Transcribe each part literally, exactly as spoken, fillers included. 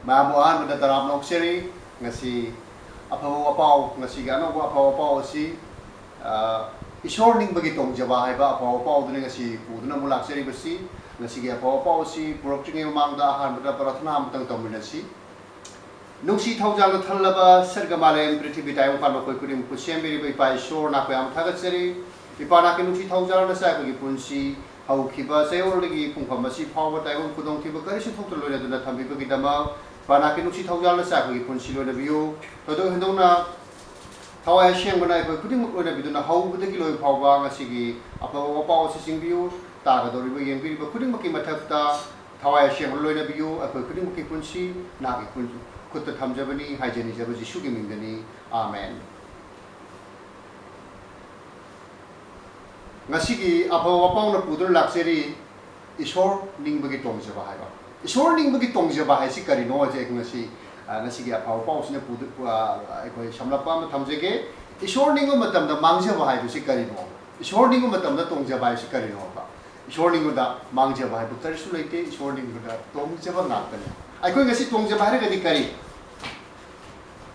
ꯃꯌꯥꯝꯕꯨ ꯑꯍꯥꯟꯕꯗ ꯇꯔꯥꯝꯅ ꯑꯣꯛꯆꯔꯤ꯫ ꯉꯁꯤ ꯑꯐꯕ ꯋꯥꯄꯥꯎ, ꯉꯁꯤꯒꯤ ꯑꯅꯧꯕ ꯑꯐꯕ ꯋꯥꯄꯥꯎ ꯑꯁꯤ, ꯑ, ꯏꯁꯣꯔ ꯅꯤꯡꯕꯒꯤ ꯇꯣꯡꯖꯕ ꯍꯥꯏꯕ ꯑꯐꯕ ꯋꯥꯄꯥꯎꯗꯨꯅ ꯉꯁꯤ ꯄꯨꯗꯨꯅ ꯑꯃꯨꯛ ꯂꯥꯛꯆꯔꯤꯕꯁꯤ꯫ ꯉꯁꯤꯒꯤ ꯑꯐꯕ ꯋꯥꯄꯥꯎ ꯑꯁꯤ ꯄꯨꯔꯛꯇ꯭ꯔꯤꯉꯩ ꯃꯃꯥꯡꯗ ꯑꯍꯥꯟꯕꯗ ꯄ꯭ꯔꯥꯊꯅꯥ ꯑꯃꯇꯪ ꯇꯧꯃꯤꯟꯅꯁꯤ꯫ ꯅꯨꯡꯁꯤ ꯊꯧꯖꯥꯜꯅ ꯊꯜꯂꯕ ꯁꯔꯒ ꯃꯥꯂꯦꯝ ꯄ꯭ꯔꯤꯊꯤꯕꯤ ꯇꯥꯏꯕꯪꯄꯥꯟ ꯃꯈꯣꯏ ꯈꯨꯗꯤꯡꯃꯛꯄꯨ ꯁꯦꯝꯕꯤꯔꯤꯕ ꯏꯄꯥ ꯏꯁꯣꯔ ꯅꯥꯈꯣꯏ ꯌꯥꯝ ꯊꯥꯒꯠꯆꯔꯤ꯫ ꯏꯄꯥ ꯅꯥꯀꯤ ꯅꯨꯡꯁꯤ ꯊꯧꯖꯥꯜꯅ ꯆꯥꯏ ꯑꯩꯈꯣꯏꯒꯤ ꯄꯨꯟꯁꯤ ꯍꯧꯈꯤꯕ ꯆꯌꯣꯜꯗꯒꯤ ꯄꯨꯡꯐꯝ ꯑꯁꯤ ꯐꯥꯎꯕ ꯇꯥꯏꯕꯪ ꯈꯨꯗꯣꯡꯊꯤꯕ ꯀꯔꯤꯁꯨ ꯊꯣꯛꯇ ꯂꯣꯏꯅꯗꯨꯅ ꯊꯝꯕꯤꯕꯒꯤꯗꯃꯛ ꯏꯄꯥ ꯅꯥꯀꯤ ꯅꯨꯡꯁꯤ ꯊꯧꯖꯥꯜꯅ ꯆꯥꯏ ꯑꯩꯈꯣꯏꯒꯤ ꯄꯨꯟꯁꯤ ꯂꯣꯏꯅꯕꯤꯌꯨ꯫ ꯊꯣꯏꯗꯣꯛ ꯍꯦꯟꯗꯣꯛꯅ ꯊꯋꯥꯏ ꯑꯁꯦꯡꯕꯅ ꯑꯩꯈꯣꯏ ꯈꯨꯗꯤꯡꯃꯛ ꯂꯣꯏꯅꯕꯤꯗꯨꯅ ꯍꯧꯕꯗꯒꯤ ꯂꯣꯏꯕ ꯐꯥꯎꯕ ꯉꯁꯤꯒꯤ ꯑꯐꯕ ꯋꯥꯄꯥꯎ ꯑꯁꯤ ꯆꯤꯡꯕꯤꯌꯨ꯫ ꯇꯥꯒꯗꯧꯔꯤꯕ, ꯌꯦꯡꯕꯤꯔꯤꯕ ꯈꯨꯗꯤꯡꯃꯛꯀꯤ ꯃꯊꯛꯇ ꯊꯋꯥꯏ ꯑꯁꯦꯡꯕ ꯂꯣꯏꯅꯕꯤꯌꯨ꯫ ꯑꯩꯈꯣꯏ ꯈꯨꯗꯤꯡꯃꯛꯀꯤ ꯄꯨꯟꯁꯤ ꯅꯥꯒꯤ ꯈꯨꯟ-, ꯈꯨꯠꯇ ꯊꯝꯖꯕꯅꯤ ꯍꯥꯏꯖ ꯅꯤꯖꯕ ꯖꯤꯁꯨꯒꯤ ꯃꯤꯡꯗꯅꯤ꯫ ꯑꯥꯃꯦꯟ꯫ ꯉꯁꯤꯒꯤ ꯑꯐꯕ ꯋꯥꯄꯥꯎꯅ ꯄꯨꯗꯨꯅ ꯂꯥꯛꯆꯔꯤ, ꯏꯁꯣꯔ ꯅꯤꯡꯕꯒꯤ ꯇꯣꯡꯖꯕ ꯍꯥꯏꯕ꯫ ꯏꯁꯣꯔ ꯅꯤꯡꯕꯒꯤ ꯇꯣꯡꯖꯕ ꯍꯥꯏꯁꯤ ꯀꯔꯤꯅꯣ ꯍꯥꯏꯁꯦ ꯑꯩꯈꯣꯏ ꯉꯁꯤ, ꯑ, ꯉꯁꯤꯒꯤ ꯑꯐꯕ ꯄꯥꯎꯁꯤꯅ ꯄꯨꯗꯨ-, ꯑ, ꯑꯩꯈꯣꯏ ꯁꯝꯂꯞꯄ ꯑꯃ ꯊꯝꯖꯒꯦ꯫ ꯏꯁꯣꯔ ꯅꯤꯡꯕ ꯃꯇꯝꯗ ꯃꯥꯡꯖꯕ ꯍꯥꯏꯕꯁꯤ ꯀꯔꯤꯅꯣ? ꯏꯁꯣꯔ ꯅꯤꯡꯕ ꯃꯇꯝꯗ ꯇꯣꯡꯖꯕ ꯍꯥꯏꯕꯁꯤ ꯀꯔꯤꯅꯣꯕ? ꯏꯁꯣꯔ ꯅꯤꯡꯕꯗ ꯃꯥꯡꯖꯕ ꯍꯥꯏꯕ ꯀꯔꯤꯁꯨ ꯂꯩꯇꯦ꯫ ꯏꯁꯣꯔ ꯅꯤꯡꯕꯗ ꯇꯣꯡꯖꯕ ꯉꯥꯛꯇꯅꯤ꯫ ꯑꯩꯈꯣꯏ ꯉꯁꯤ ꯇꯣꯡꯖꯕ ꯍꯥꯏꯔꯒꯗꯤ ꯀꯔꯤ?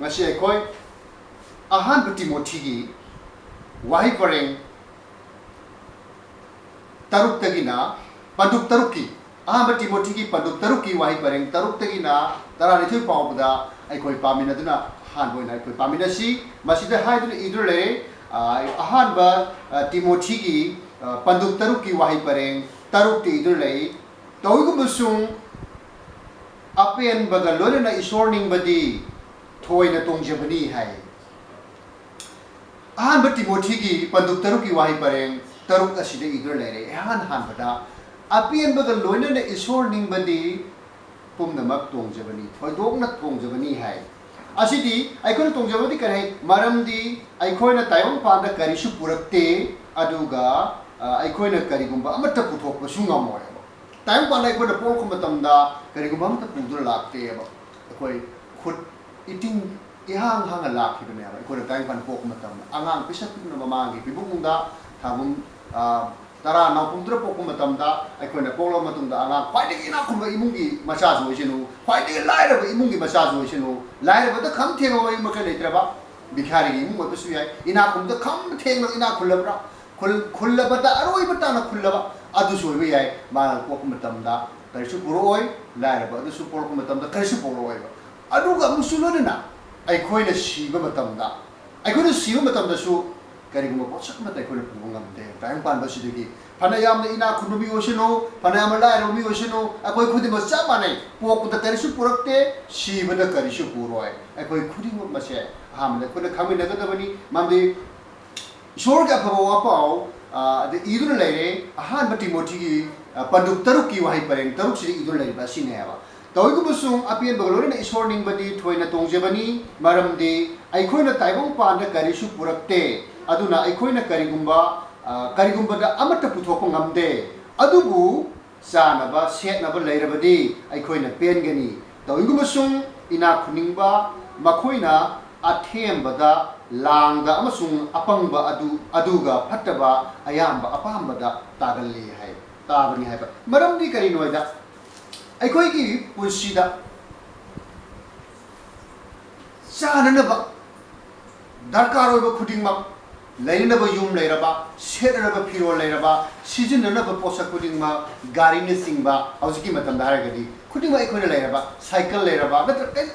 ꯉꯁꯤ ꯑꯩꯈꯣꯏ ꯑꯍꯥꯟꯕ ꯇꯤꯃꯣꯊꯤꯒꯤ ꯋꯥꯍꯩ ꯄꯔꯦꯡ ꯇꯔꯨꯛꯇꯒꯤꯅ ꯄꯟꯗꯨꯞ ꯇꯔꯨꯛꯀꯤ, ꯑꯍꯥꯟꯕ ꯇꯤꯃꯣꯊꯤꯒꯤ ꯄꯟꯗꯨꯞ ꯇꯔꯨꯛꯀꯤ ꯋꯥꯍꯩ ꯄꯔꯦꯡ ꯇꯔꯨꯛꯇꯒꯤꯅ ꯇꯔꯥꯅꯤꯊꯣꯏ ꯐꯥꯎꯕꯗ ꯑꯩꯈꯣꯏ ꯄꯥꯃꯤꯟꯅꯗꯨꯅ ꯑꯍꯥꯟꯕ ꯑꯣꯏꯅ ꯑꯩꯈꯣꯏ ꯄꯥꯃꯤꯟꯅꯁꯤ꯫ ꯃꯁꯤꯗ ꯍꯥꯏꯗꯨꯅ ꯏꯗꯨꯅ ꯂꯩꯔꯦ, ꯑ, ꯑꯍꯥꯟꯕ, ꯑ, ꯇꯤꯃꯣꯊꯤꯒꯤ, ꯑ, ꯄꯟꯗꯨꯞ ꯇꯔꯨꯛꯀꯤ ꯋꯥꯍꯩ ꯄꯔꯦꯡ ꯇꯔꯨꯛꯇ ꯏꯗꯨꯅ ꯂꯩ꯫ ꯇꯧꯏꯒꯨꯝꯕꯁꯨꯡ ꯑꯄꯦꯟꯕꯒ ꯂꯣꯏꯅꯅ ꯏꯁꯣꯔ ꯅꯤꯡꯕꯗꯤ ꯊꯣꯏꯅ ꯇꯣꯡꯖꯕꯅꯤ ꯍꯥꯏ꯫ ꯑꯍꯥꯟꯕ ꯇꯤꯃꯣꯊꯤꯒꯤ ꯄꯟꯗꯨꯞ ꯇꯔꯨꯛꯀꯤ ꯋꯥꯍꯩ ꯄꯔꯦꯡ ꯇꯔꯨꯛ ꯑꯁꯤꯗ ꯏꯗꯨꯅ ꯂꯩꯔꯦ꯫ ꯏꯍꯥꯟ ꯍꯥꯟꯕꯗ, "ꯑꯄꯦꯟꯕꯒ ꯂꯣꯏꯅꯅ ꯏꯁꯣꯔ ꯅꯤꯡꯕꯗꯤ ꯄꯨꯝꯅꯃꯛ ꯇꯣꯡꯖꯕꯅꯤ, ꯊꯣꯏꯗꯣꯛꯅ ꯇꯣꯡꯖꯕꯅꯤ" ꯍꯥꯏ꯫ ꯑꯁꯤꯗꯤ ꯑꯩꯈꯣꯏꯅ ꯇꯣꯡꯖꯕꯗꯤ ꯀꯔꯤ ꯍꯥꯏ? ꯃꯔꯝꯗꯤ ꯑꯩꯈꯣꯏꯅ ꯇꯥꯏꯕꯪꯄꯥꯟꯗ ꯀꯔꯤꯁꯨ ꯄꯨꯔꯛꯇꯦ, ꯑꯗꯨꯒ, ꯑ, ꯑꯩꯈꯣꯏꯅ ꯀꯔꯤꯒꯨꯝꯕ ꯑꯃꯠꯇ ꯄꯨꯊꯣꯛꯄꯁꯨ ꯉꯝꯃꯣꯏꯕ꯫ ꯇꯥꯏꯕꯪꯄꯥꯟꯗ ꯑꯩꯈꯣꯏꯅ ꯄꯣꯛꯂꯛꯄ ꯃꯇꯝꯗ ꯀꯔꯤꯒꯨꯝꯕ ꯑꯃꯠꯇ ꯄꯨꯗꯨꯅ ꯂꯥꯛꯇꯦꯕ꯫ ꯑꯩꯈꯣꯏ ꯈꯨꯠ ꯏꯇꯤꯡ ꯏꯍꯥꯡ ꯍꯥꯡꯅ ꯂꯥꯛꯈꯤꯕꯅꯦꯕ꯫ ꯑꯩꯈꯣꯏꯅ ꯇꯥꯏꯕꯪꯄꯥꯟꯗ ꯄꯣꯛꯄ ꯃꯇꯝꯗ ꯑꯉꯥꯡ ꯄꯤꯁꯛ ꯄꯤꯛꯅ ꯃꯃꯥꯒꯤ ꯄꯤꯕꯨꯡꯗ ꯊꯥꯕꯨꯝ, ꯑ, ꯇꯔꯥ ꯅꯥꯎꯄꯨꯝꯗꯨꯗ ꯄꯣꯛꯄ ꯃꯇꯝꯗ ꯑꯩꯈꯣꯏꯅ ꯄꯣꯛꯂꯕ ꯃꯇꯨꯡꯗ ꯑꯉꯥꯡ ꯈ꯭ꯋꯥꯏꯗꯒꯤ ꯏꯅꯥꯛ ꯈꯨꯟꯕ ꯏꯃꯨꯡꯒꯤ ꯃꯆꯥꯁꯨ ꯑꯣꯏꯁꯅꯨ, ꯈ꯭ꯋꯥꯏꯗꯒꯤ ꯂꯥꯏꯔꯕ ꯏꯃꯨꯡꯒꯤ ꯃꯆꯥꯁꯨ ꯑꯣꯏꯁꯅꯨ, ꯂꯥꯏꯔꯕꯗ ꯈꯝ ꯊꯦꯡꯅ ꯃꯔꯤ ꯃꯈꯩ ꯂꯩꯇ꯭ꯔꯕ ꯚꯤꯈꯥꯔꯤꯒꯤ ꯏꯃꯨꯡ ꯑꯣꯏꯕꯁꯨ ꯌꯥꯏ꯫ ꯏꯅꯥꯛ ꯈꯨꯟꯕꯗ ꯈꯝ ꯊꯦꯡꯅ ꯏꯅꯥꯛ ꯈꯨꯜꯂꯕ꯭ꯔꯥ? ꯈꯨꯜ-, ꯈꯨꯜꯂꯕꯗ ꯑꯔꯣꯏꯕ ꯇꯥꯅ ꯈꯨꯜꯂꯕ ꯑꯗꯨꯁꯨ ꯑꯣꯏꯕ ꯌꯥꯏ꯫ ꯃꯥꯅ ꯄꯣꯛꯄ ꯃꯇꯝꯗ ꯀꯔꯤꯁꯨ ꯄꯨꯔꯛꯑꯣꯏ, ꯂꯥꯏꯔꯕ ꯑꯗꯨꯁꯨ ꯄꯣꯛꯂꯛꯄ ꯃꯇꯝꯗ ꯀꯔꯤꯁꯨ ꯄꯣꯛꯂꯛꯑꯣꯏꯕ꯫ ꯑꯗꯨꯒ ꯑꯃꯨꯛꯁꯨ ꯂꯣꯏꯅꯅ ꯑꯩꯈꯣꯏꯅ ꯁꯤꯕ ꯃꯇꯝꯗ, ꯑꯩꯈꯣꯏꯅ ꯁꯤꯕ ꯃꯇꯝꯗꯁꯨ ꯀꯔꯤꯒꯨꯝꯕ ꯄꯣꯠꯁꯛ ꯑꯃꯠꯇ ꯑꯩꯈꯣꯏꯅ ꯄꯨꯕ ꯉꯝꯗꯦ꯫ ꯇꯥꯏꯕꯪ ꯄꯥꯟꯕ ꯑꯁꯤꯗꯒꯤ ꯐꯅ ꯌꯥꯝꯅ ꯏꯅꯥꯛ ꯈꯨꯟꯕ ꯃꯤ ꯑꯣꯏꯁꯅꯨ, ꯐꯅ ꯌꯥꯝꯅ ꯂꯥꯏꯔꯕ ꯃꯤ ꯑꯣꯏꯁꯅꯨ, ꯑꯩꯈꯣꯏ ꯈꯨꯗꯤꯡꯃꯛ ꯆꯞ ꯃꯥꯟꯅꯩ꯫ ꯄꯣꯛꯄꯗ ꯀꯔꯤꯁꯨ ꯄꯨꯔꯛꯇꯦ, ꯁꯤꯕꯗ ꯀꯔꯤꯁꯨ ꯄꯨꯔꯣꯏ꯫ ꯑꯩꯈꯣꯏ ꯈꯨꯗꯤꯡꯃꯛ ꯃꯁꯦ ꯑꯍꯥꯟꯕꯗ ꯑꯩꯈꯣꯏꯅ ꯈꯪꯃꯤꯟꯅꯒꯗꯕꯅꯤ꯫ ꯃꯔꯝꯗꯤ ꯏꯁꯣꯔꯒꯤ ꯑꯐꯕ ꯋꯥꯄꯥꯎ, ꯑ, ꯑꯗ ꯏꯗꯨꯅ ꯂꯩꯔꯦ꯫ ꯑꯍꯥꯟꯕ ꯇꯤꯃꯣꯊꯤꯒꯤ, ꯑ, ꯄꯟꯗꯨꯞ ꯇꯔꯨꯛꯀꯤ ꯋꯥꯍꯩ ꯄꯔꯦꯡ ꯇꯔꯨꯛꯁꯤꯗ ꯏꯗꯨꯅ ꯂꯩꯔꯤꯕ ꯑꯁꯤꯅꯦꯕ꯫ ꯇꯧꯏꯒꯨꯝꯕꯁꯨꯡ ꯑꯄꯦꯟꯕꯒ ꯂꯣꯏꯅꯅ ꯏꯁꯣꯔ ꯅꯤꯡꯕꯗꯤ ꯊꯣꯏꯅ ꯇꯣꯡꯖꯕꯅꯤ, ꯃꯔꯝꯗꯤ ꯑꯩꯈꯣꯏꯅ ꯇꯥꯏꯕꯪ ꯄꯥꯟꯗ ꯀꯔꯤꯁꯨ ꯄꯨꯔꯛꯇꯦ꯫ ꯑꯗꯨꯅ ꯑꯩꯈꯣꯏꯅ ꯀꯔꯤꯒꯨꯝꯕ, ꯑ, ꯀꯔꯤꯒꯨꯝꯕꯗ ꯑꯃꯠꯇ ꯄꯨꯊꯣꯛꯄ ꯉꯝꯗꯦ꯫ ꯑꯗꯨꯕꯨ ꯆꯥꯅꯕ ꯁꯦꯠꯅꯕ ꯂꯩꯔꯕꯗꯤ ꯑꯩꯈꯣꯏꯅ ꯄꯦꯟꯒꯅꯤ꯫ ꯇꯧꯏꯒꯨꯝꯕꯁꯨꯡ ꯏꯅꯥꯛ ꯈꯨꯟꯅꯤꯡꯕ ꯃꯈꯣꯏꯅ ꯑꯊꯦꯝꯕꯗ, ꯂꯥꯡꯗ ꯑꯃꯁꯨꯡ ꯑꯄꯪꯕ ꯑꯗꯨ, ꯑꯗꯨꯒ ꯐꯠꯇꯕ ꯑꯌꯥꯝꯕ ꯑꯄꯥꯝꯕꯗ ꯇꯥꯒꯜꯂꯤ ꯍꯥꯏ, ꯇꯥꯕꯅꯤ ꯍꯥꯏꯕ꯫ ꯃꯔꯝꯗꯤ ꯀꯔꯤꯅꯣ ꯍꯥꯏꯗ, ꯑꯩꯈꯣꯏꯒꯤ ꯄꯨꯟꯁꯤꯗ ꯆꯥꯅꯅꯕ ꯗꯔꯀꯥꯔ ꯑꯣꯏꯕ ꯈꯨꯗꯤꯡꯃꯛ, ꯂꯩꯅꯅꯕ ꯌꯨꯝ ꯂꯩꯔꯕ, ꯁꯦꯠꯅꯅꯕ ꯐꯤꯔꯣꯜ ꯂꯩꯔꯕ, ꯁꯤꯖꯤꯟꯅꯅꯕ ꯄꯣꯠꯁꯛ ꯈꯨꯗꯤꯡꯃꯛ, ꯒꯥꯔꯤꯅꯆꯤꯡꯕ, ꯍꯧꯖꯤꯛꯀꯤ ꯃꯇꯝꯗ ꯍꯥꯏꯔꯒꯗꯤ ꯈꯨꯗꯤꯡꯃꯛ ꯑꯩꯈꯣꯏꯅ ꯂꯩꯔꯕ, ꯁꯥꯏꯀꯜ ꯂꯩꯔꯕ, ꯅꯠꯇ꯭ꯔꯒ ꯀꯩ-,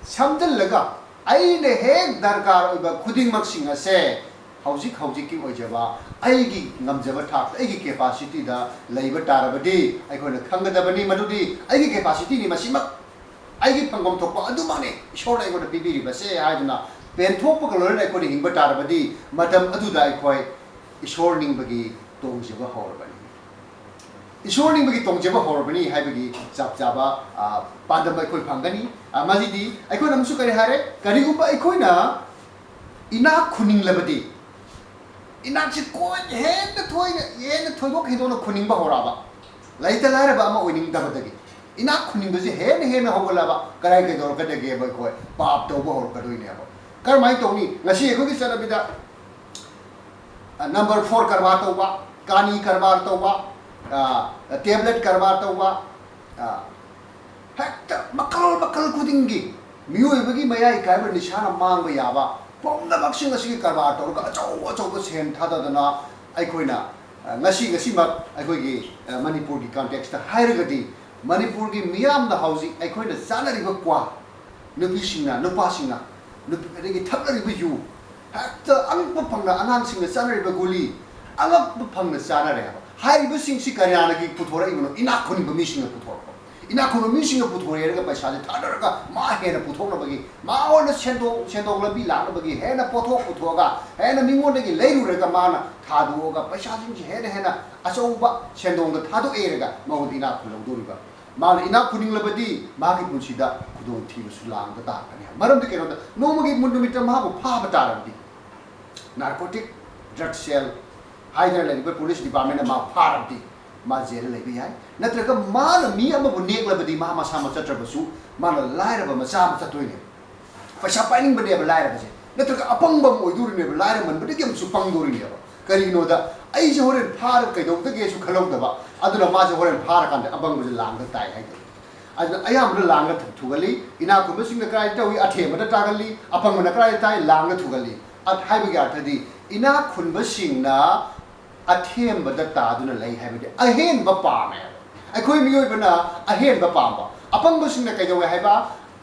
ꯁꯝꯖꯤꯜꯂꯒ ꯑꯩꯅ ꯍꯦꯛ ꯗꯔꯀꯥꯔ ꯑꯣꯏꯕ ꯈꯨꯗꯤꯡꯃꯛꯁꯤꯡ ꯑꯁꯦ ꯍꯧꯖꯤꯛ ꯍꯧꯖꯤꯛꯀꯤ ꯑꯣꯏꯖꯕ ꯑꯩꯒꯤ ꯉꯝꯖꯕ ꯊꯥꯛꯇ, ꯑꯩꯒꯤ capacityꯗ ꯂꯩꯕ ꯇꯥꯔꯕꯗꯤ, ꯑꯩꯈꯣꯏꯅ ꯈꯪꯒꯗꯕꯅꯤ ꯃꯗꯨꯗꯤ ꯑꯩꯒꯤ capacityꯅꯤ, ꯃꯁꯤꯃꯛ ꯑꯩꯒꯤ ꯐꯪꯐꯝ ꯊꯣꯛꯄ ꯑꯗꯨꯃꯛꯅꯤ ꯏꯁꯣꯔꯅ ꯑꯩꯉꯣꯟꯗ ꯄꯤꯕꯤꯔꯤꯕꯁꯦ ꯍꯥꯏꯗꯨꯅ ꯄꯦꯟꯊꯣꯛꯄꯒ ꯂꯣꯏꯅꯅ ꯑꯩꯈꯣꯏꯅ ꯍꯤꯡꯕ ꯇꯥꯔꯕꯗꯤ, ꯃꯇꯝ ꯑꯗꯨꯗ ꯑꯩꯈꯣꯏ ꯏꯁꯣꯔ ꯅꯤꯡꯕꯒꯤ ꯇꯣꯡꯖꯕ ꯍꯧꯔꯕꯅꯤ꯫ ꯏꯁꯣꯔ ꯅꯤꯡꯕꯒꯤ ꯇꯣꯡꯖꯕ ꯍꯧꯔꯕꯅꯤ ꯍꯥꯏꯕꯒꯤ ꯆꯞ ꯆꯥꯕ, ꯑ, ꯄꯥꯟꯗꯝ ꯑꯩꯈꯣꯏ ꯐꯪꯒꯅꯤ꯫ ꯑ, ꯃꯁꯤꯗꯤ ꯑꯩꯈꯣꯏꯅ ꯑꯃꯨꯛꯁꯨ ꯀꯔꯤ ꯍꯥꯏꯔꯦ? ꯀꯔꯤꯒꯨꯝꯕ ꯑꯩꯈꯣꯏꯅ ꯏꯅꯥꯛ ꯈꯨꯟꯅꯤꯡꯂꯕꯗꯤ, ꯏꯅꯥꯛꯁꯤ ꯀꯣꯏ-, ꯍꯦꯟꯅ ꯊꯣꯏꯅ, ꯍꯦꯟꯅ ꯊꯣꯏꯗꯣꯛ ꯍꯦꯟꯗꯣꯛꯅ ꯈꯨꯟꯅꯤꯡꯕ ꯍꯧꯔꯛꯑꯕ, ꯂꯩꯇ ꯂꯥꯏꯔꯕ ꯑꯃ ꯑꯣꯏꯅꯤꯡꯗꯕꯗꯒꯤ, ꯏꯅꯥꯛ ꯈꯨꯟꯅꯤꯡꯕꯁꯤ ꯍꯦꯟꯅ ꯍꯦꯟꯅ ꯍꯧꯒꯠꯂꯛꯑꯕ, ꯀꯗꯥꯏ ꯀꯩꯗꯧꯔꯛꯀꯗꯒꯦꯕ? ꯑꯩꯈꯣꯏ ꯄꯥꯞ ꯇꯧꯕ ꯍꯧꯔꯛꯀꯗꯣꯏꯅꯦꯕ꯫ ꯀꯔꯝꯍꯥꯏꯅ ꯇꯧꯅꯤ? ꯉꯁꯤ ꯑꯩꯈꯣꯏꯒꯤ ꯆꯠꯅꯕꯤꯗ, ꯑ, number four ꯀꯔꯕꯥꯔ ꯇꯧꯕ, ꯀꯥꯅꯤ ꯀꯔꯕꯥꯔ ꯇꯧꯕ, ꯇꯦꯕ꯭ꯂꯦꯠ ꯀꯔꯕꯥꯔ ꯇꯧꯕ, ꯍꯦꯛꯇ ꯃꯈꯜ ꯃꯈꯜ ꯈꯨꯗꯤꯡꯒꯤ ꯃꯤꯑꯣꯏꯕꯒꯤ ꯃꯌꯥꯏ ꯀꯥꯏꯕ ꯅꯤꯁꯥꯅ ꯃꯥꯡꯕ ꯌꯥꯕ ꯄꯨꯝꯅꯃꯛꯁꯤꯡ ꯑꯁꯤꯒꯤ ꯀꯔꯕꯥꯔ ꯇꯧꯔꯒ ꯑꯆꯧ ꯑꯆꯧꯕ ꯁꯦꯟ ꯊꯥꯗꯗꯅ ꯑꯩꯈꯣꯏꯅ, ꯉꯁꯤ ꯉꯁꯤꯃꯛ ꯑꯩꯈꯣꯏꯒꯤ ꯃꯅꯤꯄꯨꯔꯒꯤ ꯀꯟꯇꯦꯛꯁꯇ ꯍꯥꯏꯔꯒꯗꯤ ꯃꯅꯤꯄꯨꯔꯒꯤ ꯃꯤꯌꯥꯝꯅ ꯍꯧꯖꯤꯛ ꯑꯩꯈꯣꯏꯅ ꯆꯥꯅꯔꯤꯕ ꯀ꯭ꯋꯥ, ꯅꯨꯄꯤꯁꯤꯡꯅ, ꯅꯨꯄꯥꯁꯤꯡꯅ, ꯅꯨꯄꯤ ꯑꯗꯒꯤ ꯊꯛꯅꯔꯤꯕ ꯌꯨ, ꯍꯦꯛꯇ ꯑꯉꯛꯄ ꯐꯪꯅ ꯑꯉꯥꯡꯁꯤꯡꯅ ꯆꯥꯅꯔꯤꯕ ꯒꯨꯂꯤ, ꯑꯉꯛꯄ ꯐꯪꯅ ꯆꯥꯅꯔꯦ ꯍꯥꯏꯕ꯫ ꯍꯥꯏꯔꯤꯕꯁꯤꯡꯁꯤ ꯀꯅꯥꯅꯒꯤ ꯄꯨꯊꯣꯔꯛꯏꯕꯅꯣ? ꯏꯅꯥꯛ ꯈꯨꯟꯕ ꯃꯤꯁꯤꯡꯅ ꯄꯨꯊꯣꯔꯛꯄ꯫ ꯏꯅꯥꯛ ꯈꯨꯟꯕ ꯃꯤꯁꯤꯡꯅ ꯄꯨꯊꯣꯔꯛꯑꯦꯔꯒ ꯄꯩꯁꯥꯁꯦ ꯊꯥꯗꯔꯒ ꯃꯥ ꯍꯦꯟꯅ ꯄꯨꯊꯣꯛꯅꯕꯒꯤ, ꯃꯥ ꯑꯣꯏꯅ ꯁꯦꯟꯗꯣꯡ, ꯁꯦꯟꯗꯣꯡ ꯂꯝꯕꯤ ꯂꯥꯛꯅꯕꯒꯤ ꯍꯦꯟꯅ ꯄꯣꯠꯊꯣꯛ ꯄꯨꯊꯣꯛꯑꯒ, ꯍꯦꯟꯅ ꯃꯤꯉꯣꯟꯗꯒꯤ ꯂꯩꯔꯨꯔꯒ ꯃꯥꯅ ꯊꯥꯗꯣꯛꯑꯒ ꯄꯩꯁꯥꯁꯤꯡꯁꯦ ꯍꯦꯟꯅ ꯍꯦꯟꯅ ꯑꯆꯧꯕ ꯁꯦꯟꯗꯣꯡꯗ ꯊꯥꯗꯣꯛꯑꯦꯔꯒ ꯃꯉꯣꯟꯗ ꯏꯅꯥꯛ ꯈꯨꯜꯍꯧꯗꯣꯔꯤꯕ꯫ ꯃꯥꯅ ꯏꯅꯥꯛ ꯈꯨꯟꯅꯤꯡꯂꯕꯗꯤ ꯃꯥꯒꯤ ꯄꯨꯟꯁꯤꯗ ꯈꯨꯗꯣꯡꯊꯤꯕꯁꯨ ꯂꯥꯡꯕ ꯇꯥꯔꯛꯀꯅꯤ꯫ ꯃꯔꯝꯗꯤ ꯀꯩꯅꯣꯗ, ꯅꯣꯡꯃꯒꯤ ꯃꯨꯟ ꯅꯨꯃꯤꯠꯇ ꯃꯥꯕꯨ ꯐꯥꯕ ꯇꯥꯔꯕꯗꯤ, ꯅꯥꯔꯀꯣꯇꯤꯛ ꯗ꯭ꯔꯒ ꯁꯦꯜ ꯍꯥꯏꯗꯅ ꯂꯩꯔꯤꯕ ꯄꯨꯂꯤꯁ ꯗꯤꯄꯥꯔꯠꯃꯦꯟꯅ ꯃꯥ ꯐꯥꯔꯕꯗꯤ, ꯃꯥ ꯖꯦꯜꯗ ꯂꯩꯕ ꯌꯥꯏ꯫ ꯅꯠꯇ꯭ꯔꯒ ꯃꯥꯅ ꯃꯤ ꯑꯃꯕꯨ ꯅꯦꯛꯂꯕꯗꯤ, ꯃꯥ ꯃꯁꯥꯃꯛ ꯆꯠꯇ꯭ꯔꯕꯁꯨ, ꯃꯥꯅ ꯂꯥꯏꯔꯕ ꯃꯆꯥ ꯑꯃ ꯆꯠꯇꯣꯏꯅꯦ꯫ ꯄꯩꯁꯥ ꯄꯥꯏꯅꯤꯡꯕꯅꯦꯕ ꯂꯥꯏꯔꯕꯁꯦ꯫ ꯅꯠꯇ꯭ꯔꯒ ꯑꯄꯪꯕ ꯑꯃ ꯑꯣꯏꯗꯣꯔꯤꯅꯦꯕ, ꯂꯥꯏꯔꯃꯟꯕꯗꯒꯤ ꯑꯃꯁꯨ ꯄꯪꯗꯣꯔꯤꯅꯦꯕ꯫ ꯀꯔꯤꯒꯤꯅꯣꯗ, ꯑꯩꯁꯦ ꯍꯣꯔꯦꯟ ꯐꯥꯔꯒ ꯀꯩꯗꯧꯗꯒꯦꯁꯨ ꯈꯜꯍꯧꯗꯕ, ꯑꯗꯨꯅ ꯃꯥꯁꯦ ꯍꯣꯔꯦꯟ ꯐꯥꯔꯀꯥꯟꯗ ꯑꯄꯪꯕꯁꯦ ꯂꯥꯡꯗ ꯇꯥꯏ ꯍꯥꯏꯗꯣꯏꯅꯦ꯫ ꯑꯗꯨꯅ ꯑꯌꯥꯝꯕꯅ ꯂꯥꯡꯗ ꯊꯨ-, ꯊꯨꯒꯜꯂꯤ꯫ ꯏꯅꯥꯛ ꯈꯨꯟꯕꯁꯤꯡꯅ ꯀꯗꯥꯏꯗ ꯇꯧꯏ? ꯑꯊꯦꯝꯕꯗ ꯇꯥꯒꯜꯂꯤ꯫ ꯑꯄꯪꯕꯅ ꯀꯗꯥꯏꯗ ꯇꯥꯏ? ꯂꯥꯡꯗ ꯊꯨꯒꯜꯂꯤ꯫ ꯑ-, ꯍꯥꯏꯕꯒꯤ ꯑꯔꯊꯗꯤ, ꯏꯅꯥꯛ ꯈꯨꯟꯕꯁꯤꯡꯅ ꯑꯊꯦꯝꯕꯗ ꯇꯥꯗꯨꯅ ꯂꯩ ꯍꯥꯏꯕꯗꯤ ꯑꯍꯦꯟꯕ ꯄꯥꯝꯃꯦ꯫ ꯑꯩꯈꯣꯏ ꯃꯤꯑꯣꯏꯕꯅ ꯑꯍꯦꯟꯕ ꯄꯥꯝꯕ꯫ ꯑꯄꯪꯕꯁꯤꯡꯅ ꯀꯩꯗꯧꯋꯦ ꯍꯥꯏꯕ?